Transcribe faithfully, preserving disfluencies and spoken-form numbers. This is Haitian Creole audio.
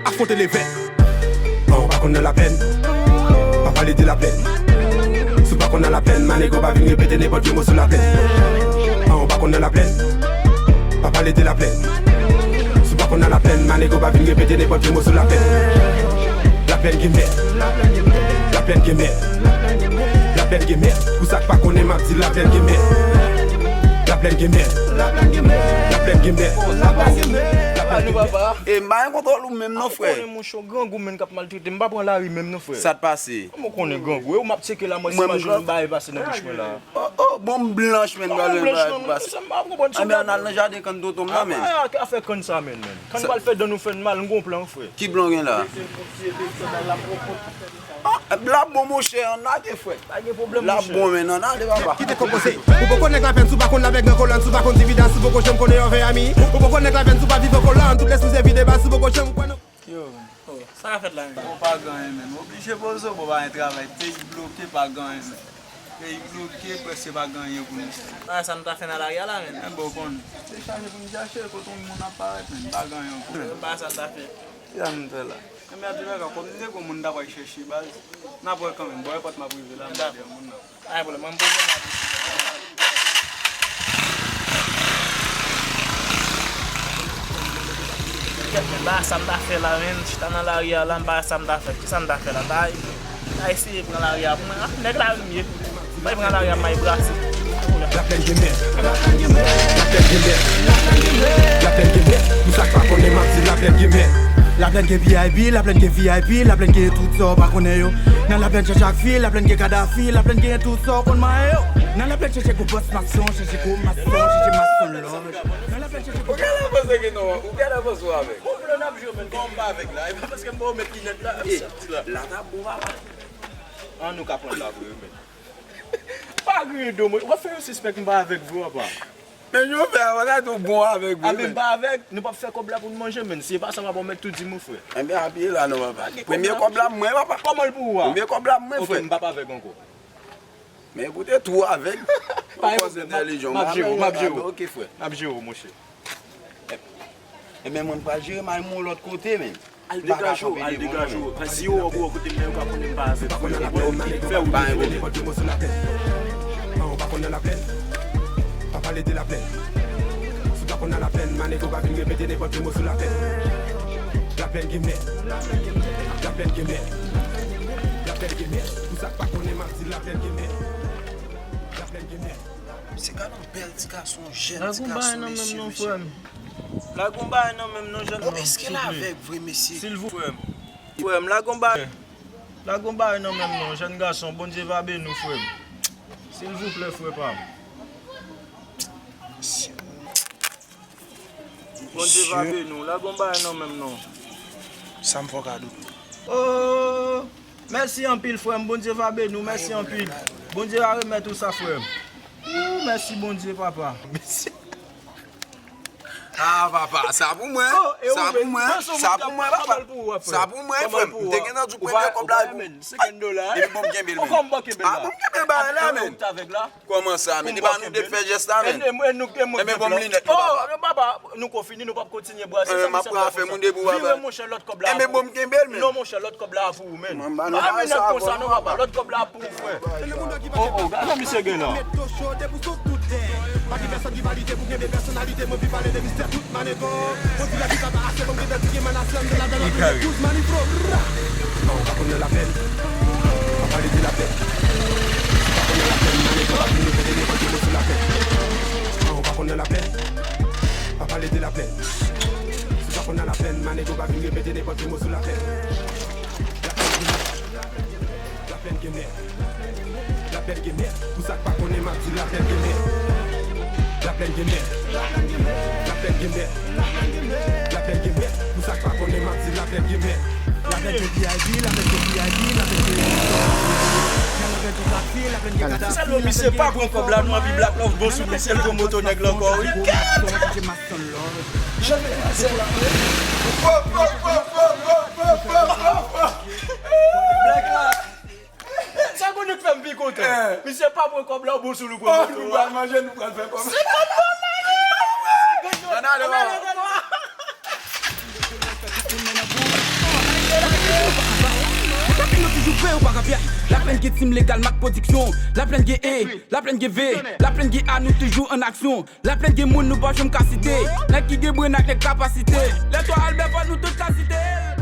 Afwonte levè. An ou pa konn nan laplèn. Pa pale de laplèn. Si w pa konn nan laplèn, manego pa vin repete nenpòt yon mo sou laplèn. An ou pa konn nan laplèn. Pa pale de laplèn. Si w pa konn nan laplèn, manego pa vin repete nenpòt yon mo sou laplèn. Laplèn gen mè. Laplèn gen mè. Laplèn gen mè. Pou sa k pa konnen, m ap di laplèn gen mè. Laplèn gen mè. Laplèn gen mè. Laplèn gen mè. Laplèn gen mè. Laplèn gen mè. E m pa gen kontwòl ou menm non, frè. Konnen monchè, grangou menm k ap maltrete m, m pa pran lari menm non, frè. Sa t pase? Kòman w konnen grangou? E ou m ap tcheke la, mwen si m pa jwenn bagay pase nan bouch mwen la. Oh, oh, bon blanch menm, pral jwenn bagay pou pase. Sa m pa konprann. Anben, ann al nan jaden kann tonton m nan, menm. Afè kann sa, menm, menm. Kann pral fè dan nou fè n mal, m gon plan, frè. Ki plan w gen la? Ah, la bon, monchè, ann lage, frè. Pa gen pwoblèm, monchè. La bon, men ann ale, papa. Kite kòb poze. Ou poko nèg laplèn, si w pa konn laplèn gen kolòn, si w pa konn dividans, si w poko janm konnen yon vè ami. Ou poko nèg laplèn, si w pa viv an kolòn, tout lespri se vide bal, si w poko janm kwè nan. Yo, oh, sa k ap fèt la menm? Bon, pa gen anyen, menm. Oblije poze w, bon, pa gen travay. Peyi bloke, pa gen anyen, menm. Peyi bloke, prèske pa gen anyen pou nou fè. Bagay sa nou ta fè nan lari a la, menm. Men bon, w konn. Se chache pou n chache, kote yon moun ap parèt, menm. Pa gen anyen ankò. Bagay sa nou ta fè. Kisa nou fè la? Enben, antoulèka, kòm nou te gon moun n t ap al chèche baz, n ap wè kanmenm. Bò enpòt m ap rive la, m ap di moun nan. Pa gen pwoblèm, mwen m poze m la. Kèt, men bagay sa m ta fè la, menm, chita nan lari a la, m pa wè sa m ta fè. Kisa m ta fè la? M ta, ta eseye pran lari a pou mwen. Ah, nèg lari m ye. Mwen pran lari a, m ay brase. Laplèn gen mè. Laplèn gen mè. Laplèn gen mè. Pou sa k pa konnen, m ap di laplèn gen mè. Laplèn gen V I P, laplèn gen V I P, laplèn gen tout sa w pa konnen yo. Nan laplèn chèche ak fi, laplèn gen Kadafi, laplèn gen tout sa w konn manyen yo. Nan laplèn chèche gwo bòs mason, chèche gwo mason, chèche mason lòj. Nan laplèn chèche gwo. Ou genlè panse ke non, ou genlè panse w avèk. Bon, n ap jwe, men kòman m pa avèk la? E pa paske m ba w met linèt la, ap sòti la. La ta bon, papa. An nou ka pran l la pou yo, men. Pa griyen do mwen. W ap fè yo sispèk m pa avèk vre, papa. Men yo fè a, w ap gade ou bon avèk vre. A, men m pa avèk, nou p ap fè kòb la pou n manje, men si e pa sa, papa, w mèt tou di m wi, frè. Enben, apiye la non, papa. Premye kòb la, mwen, papa. Kòman l pou ou a? Premye kòb la, mwen, frè. Ok, m p ap avèk ankò. Men ekoute, tou avèk. Pa gen pwoblèm, m ap jere w, m ap jere w. Ok, frè. M ap jere w, monchè. Enben, mwen, m pral jere m al yon lòt kote, men. Al degaje w, al degaje w. Paske si yo wè w kote m nan, yo ka konnen m pa avèk vre. Fè wout ou, frè. An ou pa konn nan laplèn. Pa pale de laplèn. Si w pa konn nan laplèn, manego pa vin repete nenpòt ki mo sou laplèn. Laplèn gen mè. Laplèn gen mè. Laplèn gen mè. Pou sa k pa konnen, m ap di laplèn gen mè. Laplèn gen mè. Se gade yon bèl ti gason, jèn ti gason, mesye, mesye. Lage yon bagay nan men m non, jèn. Bon, èske l avèk vre, mesye? Silvouplè, frè m. Frè m, lage yon bagay. Lage yon bagay nan men m non, jèn gason. Bondye va beni w, frè m. Silvouplè, frè pa m. Bondye va beni w. Lage yon bagay nan men m non. Sa m fè w kado. Oh, mèsi anpil, frè m. Bondye va beni w. Mèsi anpil. Bondye va remèt ou sa, frè m. Ooh, mèsi Bondye, papa. Mèsi. Ah, papa, sa pou mwen. Sa pou mwen. Sa pou mwen, papa. Sa pou mwen, frè m. M te gentan di w premye kòb la. Senkant dola. Epi bon, m kenbe l, men. Ah, bon, m kenbe l bagay la, men. Kòman sa, men? E pa nou de k fè jès la, men. Enben, bon, m linèt, papa. Oh, papa, nou ko fini, nou p ap kontinye brase. M ap pran afè m, ou de pou, papa. Vire, monchè, lòt kòb la. Enben, bon, m kenbe l, men. Non, monchè, lòt kòb la pou ou, men. M pa nan bagay sa, non, papa. Lòt kòb la pou ou, frè. Oh, oh, gade sa misye gen la. Met do cho, de pou sou tout tè. Pa gen pèsonn ki valide pou kenbe pèsonalite, mwen pi pale de mistè tout manego. Mwen di la di papa ase, bon, m gentan di gen manasyon, de la bèl anpil de douz manifro. An ou pa konn nan laplèn. Pa pale de laplèn. Si w pa konn nan laplèn, manego pa vin repete nenpòt ki mo sou laplèn. An ou pa konn nan laplèn. Pa pale de laplèn. Si w pa konn nan laplèn, manego pa vin repete nenpòt ki mo sou laplèn. Laplèn gen mè. Laplèn gen mè. Pou sa k pa konnen, m ap di laplèn gen mè. Laplèn gen mè. Laplèn gen mè. Laplèn gen mè. Pou sa k pa konnen, m ap di laplèn gen mè. Laplèn gen V I P, laplèn gen V I P, laplèn gen V I P. Laplèn gen Kadafi, laplèn gen Kadafi. Sèlman misye pa pran kòb la, nou anvi Black Love bon sou misye, l pran moto nèg la ankò, wi. Black la. Sa konnen k fè m pi kontan. Misye pa pran kòb la, ou bon sou li pran moto a. Nou pral manje, nou pral fè kòb. Senkant dola. Ann ale, ann ale, ann ale. Twouve ou pa ka pyès. Laplèn gen team legal, Mac Production. Laplèn gen E, Laplèn gen V, Laplèn gen A, nou toujou an aksyon. Laplèn gen moun nou pa janm ka site. Nèg ki gen bren ak nèg kapasite. Lè twa Albert fò nou tout ka site.